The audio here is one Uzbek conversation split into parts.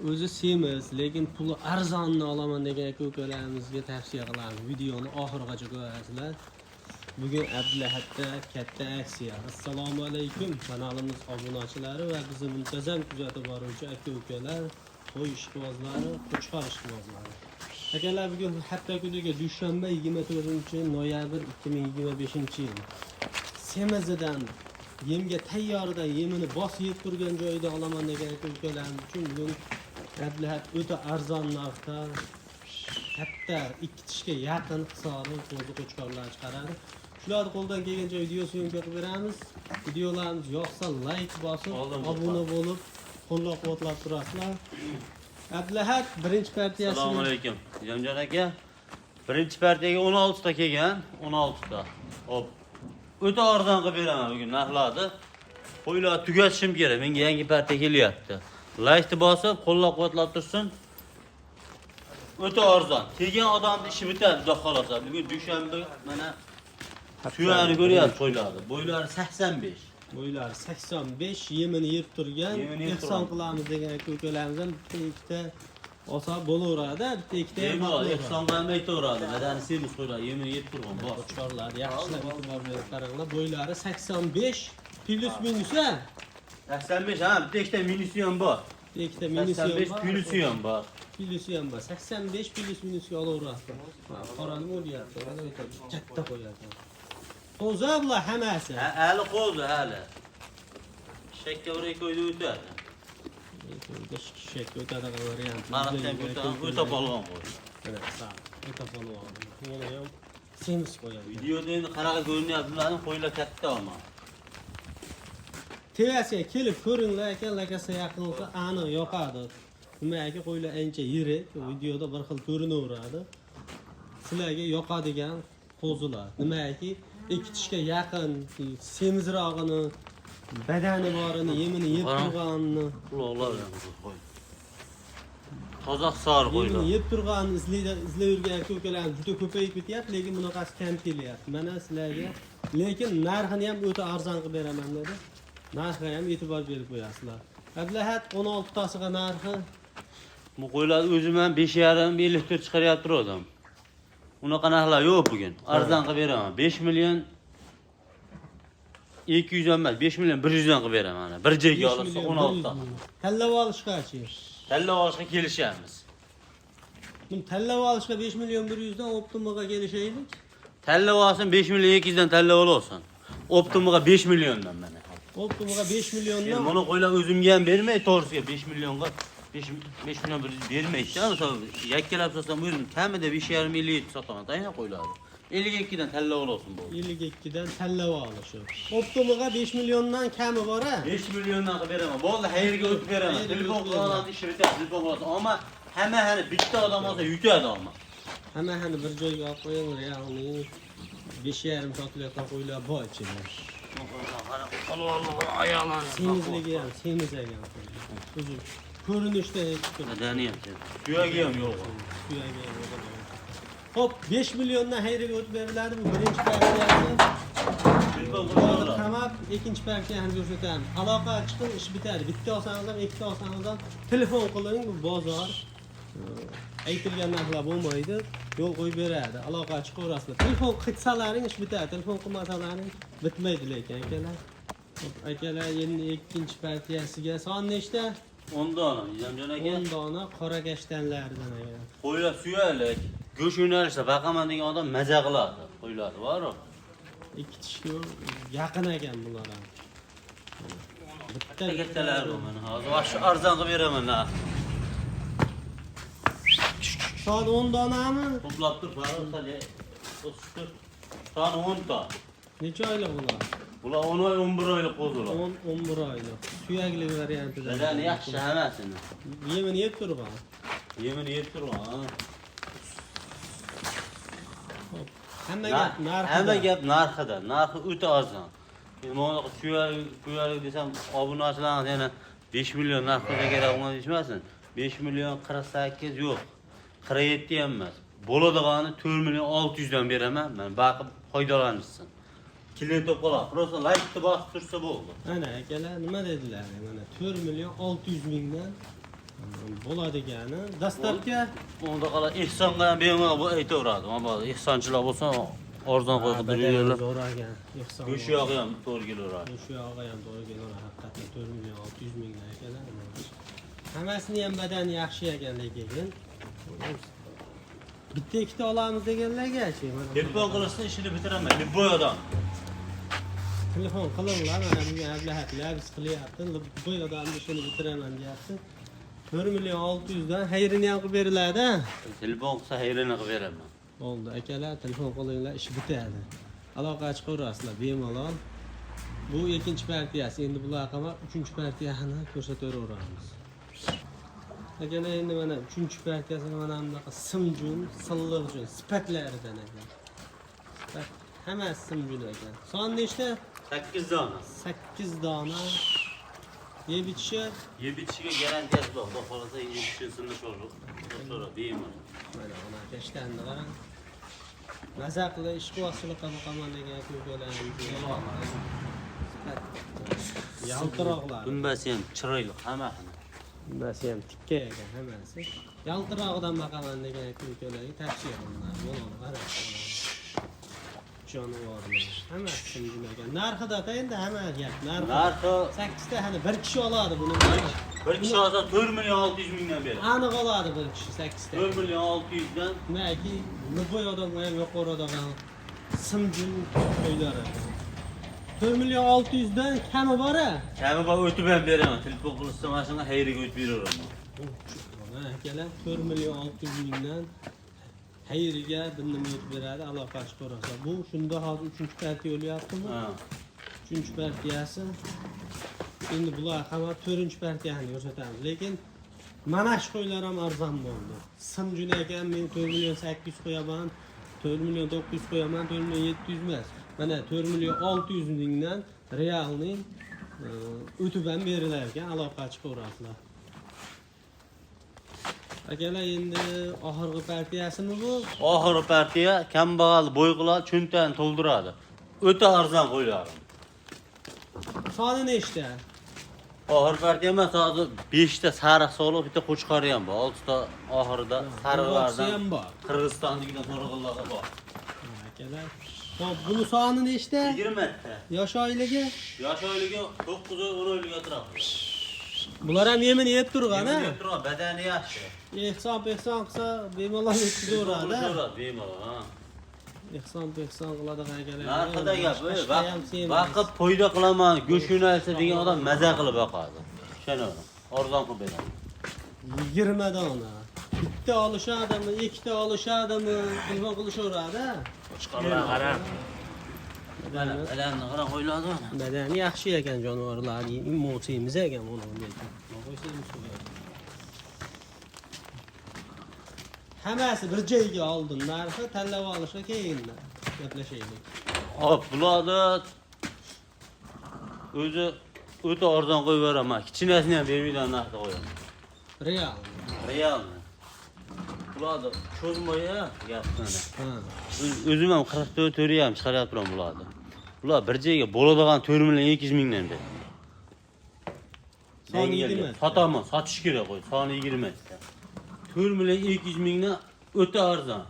O'zi semiz, lekin puli arzonni olaman degan aka ukalarimizga tavsiya qilamiz. Videoni oxirigacha ko'rasizlar. Bugun Abdulahatda katta aksiya. Assalomu alaykum kanalimiz obunachilari va bizni muntazam kuzatib boruvchi aka ukalar, qo'y ishqibozlari, qo'chqor ishqibozlari. Akalar, bugun hafta kuniga dushanba, 24 noyabr 2025 yil. Semizidan, yemga tayyoridan, yemini bosib yeb turgan joyida olaman degan aka ukalarimiz uchun bugun Abdulahat o'ta arzon narxda katta, ikki tishga yaqin hisori qo'zi qo'chqorlar chiqaradi. Shularni qo'ldan kelgancha video съёмка qilib beramiz. Videolarimiz yoqsa, layk bosib, Oldin obuna bo'lib, qo'llab quvvatlab turasizlar. Abdulahat, birinchi partiyasi. Assalomu alaykum. Nizomjon aka. Birinchi partiyaga 16 ta kelgan, 16 ta. Hop. O'ta arzon qilib beraman bugun narxlarni. Qo'ylar tugatishim kerak. Menga yangi partiya kelyapti. Laykni bosib, qo'llab-quvvatlab tursin. O'ta arzon. Kelgan odamning ishi bitadi, xudo xolasa. Bugun dushanba, mana suyani ko'ryapsiz qo'ylarni. Bo'ylari 85. Bo'ylari 85, yemini yeb turgan, Yemini yeb ehson turgan. qilamiz degan aka ukalarimizdan bitta ikkita olsa bo'laveradi, bitta ikkita ham Bemalol bo'laveradi. ehson qilib aytaveradi. Badani semiz qo'ylar, yemini yeb turgan bor. Qo'chqorlar yaxshilab e'tibor berib qaranglar. Bo'ylari 85 плюс минус ha. 85, ha, bitta ikkita minusi ham bor. Bitta ikkita minusi ham 85 bor. Plusi ham bor. Plusi ham bor. 85 плюс минус ga olaverasizlar. Ha, qorani o'lyapti. Mana o'ta katta qo'yadi. Qo'zi bular hammasi. Ha, hali qo'zi hali. Shakka bir ikki oyda o'tadi. Shakka o'tadigan variant. Mariqdan o'ta polvon qo'y. Mana, sag', o'ta polvon. Yana ham semiz qo'yadi. Videoda endi qanaqa ko'rinyapti bularni, qo'ylar katta ammo. Tevasiga kelib ko'ringlar aka, lakasa yaqin bo'lsa aniq yoqadi. Nimaga qo'ylar ancha yirik, videoda bir xil ko'rinaveradi. Sizlarga yoqadigan qo'zilar. Nimaki ikki tishga yaqin, semizrog'ini, badani borini, yemini yeb Qarang. turganini, Quloqlar ham qo'y. Toza sor qo'ylar. yemini yeb turganini izlab yurgan aka ukalarimiz juda ko'payib ketyapti, lekin bunaqasi kam kelyapti. Mana sizlarga, lekin narxini ham o'ta arzon qilib beraman dedi. Narxiga ham e'tibor berib qo'yasizlar. Ablahat, 16 tasiga narxi? Bu qo'ylar o'zim ham 5,5 54 chiqaryapti turdim. Unaqa narxlar yo'q bugun. Arzon qilib beraman. 5 million 200 emas, 5 million 100 dan qilib beraman. Mana bir joyga 5 olsa million 16 ta. 100 ming. Tanlab olishgachi? Tanlab olishga kelishamiz. Buni tanlab olishga 5 million 100 dan оптом iga kelishaylik. Tanlab olsin, 5 million 200 dan tanlab olsin. Оптом iga 5 milliondan mana. Оптом iga 5 Endi milliondan. buni qo'ylar o'zimga ham bermay, to'g'risiga 5 millionga 5 million 100 bermaydi. Masalan, yakkalab sotsam o'zim kamida 5,5 57 sotaman, aynan qo'ylarni. 52 dan tanlab olsin bo'ldi. 52 dan tanlab olishi. Оптом iga 5 milliondan kami bor a? 5 milliondan qilib beraman. Bo'ldi, xayrga o'tib beraman. Xayrga Telefon o'tib beraman. qiladi, ishi bitadi, telefon qiladi. Ammo hamma hani bitta odam olsa yutadi ammo. Hamma hani bir joyga olib qo'ying, ya'ni 5,5 sotilayotgan qo'ylar bor ichida. Semizligi ham semiz ekan. O'zi ko'rinishda hech bir Badani ham semiz. Suyagi ham yo'q. Suyagi ham yo'q. Xo'p, 5 milliondan xayrga o'tib beriladi bu birinchi partiyasi. Telefon Hozir qiladi. qamab ikkinchi partiyani ham ko'rsatamiz. Aloqa chiqib, ish bitadi. Bitta olsangiz ham, ikkita olsangiz ham telefon qiling, bu bozor. Aytilgan narxlar bo'lmaydi, yo'l qo'yib beradi. Aloqa chiqaverasizlar. Telefon qilsalaring ish bitadi, telefon qilmasalaring bitmaydi lekin akalar. Xo'p, akalar, endi ikkinchi partiyasiga son nechta? 10 dona, Nizomjon aka. 10 dona qora kashtanlardan ekan. Qo'ylar suyalik. Go'sht yo'nalishida baqaman degan odam maza qiladi. Qo'ylar bor-ku. Ikki tishga yaqin ekan bular ham. Bitta Katta kattalar bu mana. Hozir shu arzon qilib beraman narx. Son 10 donami? To'plab tur, Farruh, sal o'sib tur. Son 10 ta. Necha oylik bular? Bular 10 oy, 11 oylik qo'zilar. 10 11 oylik. Suyakli variantida. Badani yaxshi hammasini. Yemini yeb turgan. Yemini yeb turgan. Ha. Xo'p. Hamma gap narxida. Hamma gap narxida. Narxi o'ta arzon. Endi mana bunaqa suyalik desam, obunachilarimiz yana 5 million narx qo'ysa kerak unga deyishmasin. 5 million 48 yo'q. 47 ham emas. Bo'ladigani 4 million 600 dan beraman. Men baqib foydalanishsin. Klient bo'lib qoladi. Просто laykni bosib tursa bo'ldi. Ana akalar, nima dedilar? Mana 4 million 600 mingdan. Bo'ladigani. Dastlabki Unda qala ehsonga ham bemalol bu aytaveradi. Mana bu ehsonchilar bo'lsa arzon qo'y qilib zo'r ekan. Ehson. Go'sht yog'i ham to'g'ri kelaveradi. Go'sht yog'i ham to'g'ri kelaveradi. Haqiqatdan 4 million 600 mingdan ekan. Hammasini ham badani yaxshi ekan lekin. Bitta ikkita olamiz deganlargachi. Telefon qilishsa ishini bitiraman. Любой odam. Telefon qilinglar, mana bugun Ablahat biz qilyapti. Bu odamni ishini bitiraman deyapti. 4 million 600 dan xayrini ham qilib beriladi. Telefon qilsa xayrini qilib beraman. Bo'ldi akalar, telefon qilinglar, ish bitadi. Aloqa chiqaverasizlar bemalol. Bu ikkinchi partiyasi, endi bular qamab uchinchi partiyani ko'rsataveramiz. Akalar, endi mana uchinchi partiyasini mana bunaqa simjun, silliqjun sifatlaridan ekan. Sifat hammasi simjun ekan. Son nechta? 8 dona. 8 dona. Yeb ichishi Yeb ichishiga garantiyasi bor. Xudo xohlasa yeb ichisini so'ra bemalol. Mana ona kashtanni qarang. Maza qilib ishqibozchilik qilib degan ko'kalarimiz. Yaltiroqlar. Dumbasi ham chiroyli, hammasini. Dumbasi ham tikka ekan hammasi. Yaltirog'idan boqaman degan ko'kalarga tavsiya qilinadi. Buni qarang. Jonivorlar. Hammasi simjun ekan. Narxida endi hamma gap. Narxi 8 ta hani bir kishi oladi buni. Bir kishi olsa 4 million 600 mingdan beradi. Aniq oladi bir kishi 8 ta. 4 million 600 dan. Naki любой odamga ham yoqaveradigan simjun qo'ylar ekan. 4 million 600 dan kami bor-a? Kami bor, o'tib ham beraman. Telefon qilishsa mana shunga xayriga o'tib beraveraman. Mana akalar 4 million 600 mingdan xayriga bir nima o'tib beradi, aloqa chiqarasa. Bu shunda hozir 3-partiya o'lyaptimi? Ha. 3-partiyasi. Endi bular hamma 4-partiyani ko'rsatamiz. Lekin mana shu qo'ylar ham arzon bo'ldi. Simjun ekan, men 4 million 800 qo'yaman, 4 million 900 qo'yaman, 4 million 700 emas. Mana 4 million 600 mingdan realning o'tib ham berilar ekan, aloqa chiqaverasizlar. Akalar, endi oxirgi partiyasimi bu? Oxirgi partiya kambag'al bo'y qiladi, cho'ntagini to'ldiradi. O'ta arzon qo'ylarim. Soni nechta? Oxirgi partiya emas, hozir 5 ta sariq soliq, bitta qo'chqori ham bor. 6 ta oxirida sariqlardan ham bor. Qirg'izistondagidan to'g'ri bor. Akalar. Xo'p, buni soni nechta? 20 ta. Yosh oyligi? Yosh oyligi 9 oy, 10 oylik atrofida. Bular ham yemini yeb turgan, ha? Yeb turgan, badani yaxshi. Ehson pehson qilsa bemalol yetkazaveradi. Bemalol, ha. Ehson pehson qiladigan akalar. Narxida gap, vaqt foyda qilaman, go'sht yo'nalsa degan odam maza qilib boqadi. Ishonavering, arzon qilib beradi. 20 dona. Bitta olishadimi, ikkita olishadimi, telefon qilishaveradi. Qo'chqorlar qarang. Mana badanni qarang, qo'yiladi mana. Badani yaxshi ekan jonivorlarning, emotsiyamiz ekan buni lekin. Qo'ysaymiz. Hammasi bir joyga oldim. Narxi tanlab olishga keyin gaplashaylik. Hop, bularni o'zi o'ta arzon qo'yib beraman. Kichinasini ham bermaydigan narxda qo'yaman. Real. Real. Bularni cho'zmay gapni. Ha. O'zim ham 44 to'ri ham chiqaryapman bularni. Bular bir joyga bo'ladigan 4 million 200 mingdan beradi. Soni 20. Sotaman, sotish kerak qo'y. Soni 20 ta. 4 million 200 mingdan o'ta arzon.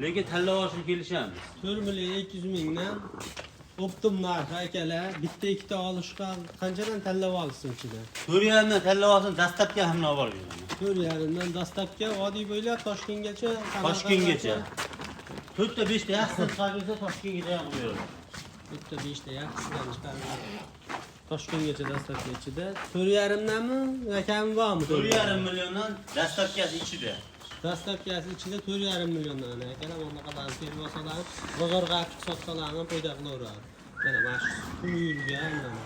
Lekin tanlab olishni kelishamiz. 4 million 200 mingdan optim narxi akalar. Bitta ikkita olishga qanchadan tanlab olsin ichida? 4,5dan tanlab olsin, dastlabki ham olib borib beraman. 4,5dan dastlabki Vodiy bo'ylab Toshkentgacha, Toshkentgacha. 4 ta 5 ta yaxshisini chiqarib bersa Toshkentgacha ham qilib beraman. 4 ta 5 ta yaxshisidan chiqarib Toshkentgacha dastlabki ichida 4,5danmi yo kami bormi? 4,5 milliondan dastlabkasi ichida. Dastlabkasi ichida 4,5 milliondan akalar, bunaqalarni terib olsalar, bozorga olib chiqib sotsalar ham foyda qilaveradi. Mana mana shu quyilgan mana.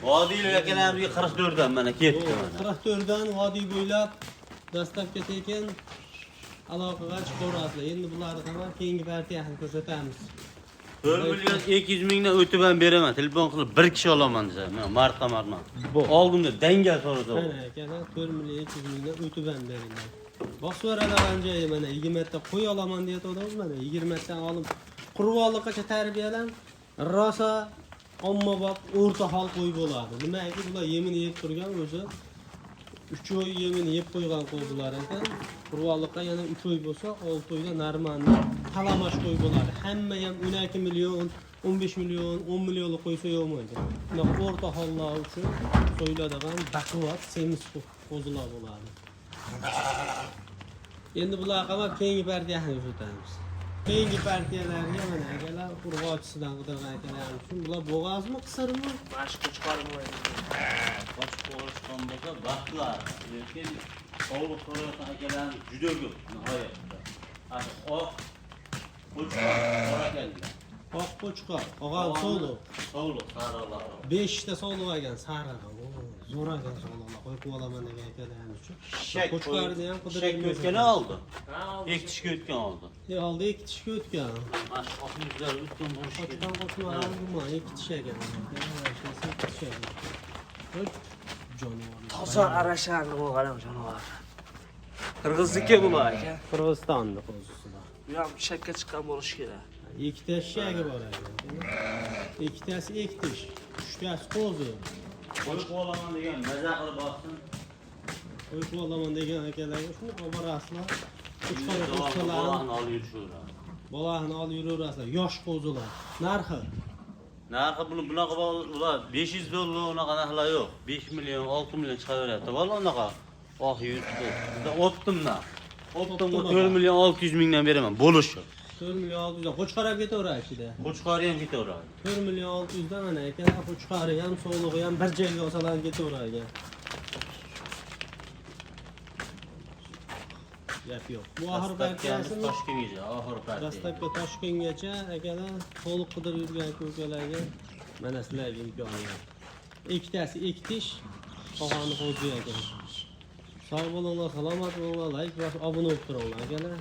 Vodiylik akalarimizga 44 dan mana ketdi mana. 44 dan Vodiy bo'ylab dastlabki tekin aloqaga chiqaverasizlar. Endi bularni hamma keyingi partiyani ko'rsatamiz. 4 million 200 mingdan o'tib ham beraman. Telefon qilib bir kishi olaman desa, men marta marman. Oldimda dangal so'rasa. Mana akalar 4 million 200 mingdan o'tib ham beringlar. Bosvoradagan joyi mana 20 ta qo'y olaman deyotganmiz, mana 20 ta olib qurbonliqqacha tarbiyalan rosa ommabop o'rta hol qo'y bo'ladi. Nimaki bular yemini yeb turgan o'zi 3 oy yemini yeb qo'ygan qo'zilar ekan. Qurbonlikqa yana 3 oy bo'lsa, 6 oyda normalniy talamash qo'y bo'ladi. Hamma ham 12 million, 15 million, 10 millionlik qo'y so'yolmaydi. Bunaqa o'rta hollar uchun so'yiladigan baquvvat semiz qo'zilar bo'ladi. Endi bular qamab keyingi partiyani ko'rsatamiz. Keyingi partiyalarga mana akalar urg'ochisidan qidirgan akalar uchun bular bo'g'azmi, qisirmi? Mana shu qo'chqorim bor. Qo'chqor chiqqan bo'lsa baxtlar. Lekin sovliq so'rayotgan akalarimiz juda ko'p nihoyatda. Ana oq qo'chqor qora kalla. Oq qo'chqor, og'am sovliq. Sovliq sariqlar. 5 ta sovliq ekan, sariq. Zo'r ekan sovliqlar. Qo'yib olaman degan akalarimiz uchun. Qo'chqorni ham Shak qidirib o'tgani oldi. Ha, oldi. Ikki tishga o'tgan oldi. E, oldi ikki tishga o'tgan. Mana shu oq yuzlar o'tgan bo'lishi kerak. Qochgan qochmagan gumon ikki tish ekan. Mana ikki tish ekan. Oy, jonivor. Toza arasharni qo'yganim jonivor. Qirg'izniki bular aka. Qirg'izistonni qo'zisi. Bu ham shakka chiqqan bo'lishi kerak. Ikkita shagi bor ekan. Ikkitasi ikki tish, uchtasi qo'zi. Qo'yib olaman degan maza qilib bossin. Qo'yib olaman degan akalarga shuni olib borasizlar. Qo'chqor qo'zilarni Bolani olib yurishaveradi. bolani olib yuraverasizlar. Yosh qo'zilar. Narxi Narxi buni bunaqa ular 500 dollar unaqa narxlar yo'q. 5 million, 6 million chiqaveryapti. Valla unaqa oq yuz. Bizda optim narx. Optim 4 million 600 mingdan beraman bo'lishi. 4 million 600 dan qo'chqor ham ketaveradi ichida. Qo'chqori ham ketaveradi. 4 million 600 dan mana akalar qo'chqori ham, sovlig'i ham bir joyga olsalar ketaverar ekan. Gap yo'q. Bu oxir Dastavkamiz partiyasimi? Toshkentgacha, oxir partiya. Dastavka Toshkentgacha akalar to'liq qidirib yurgan ukalarga mana sizlarga imkoniyat. Ikkitasi ikki tish, qolgani qo'zi ekan. Sog' bo'linglar, salomat bo'linglar, layk bosib obuna bo'lib turinglar akalar.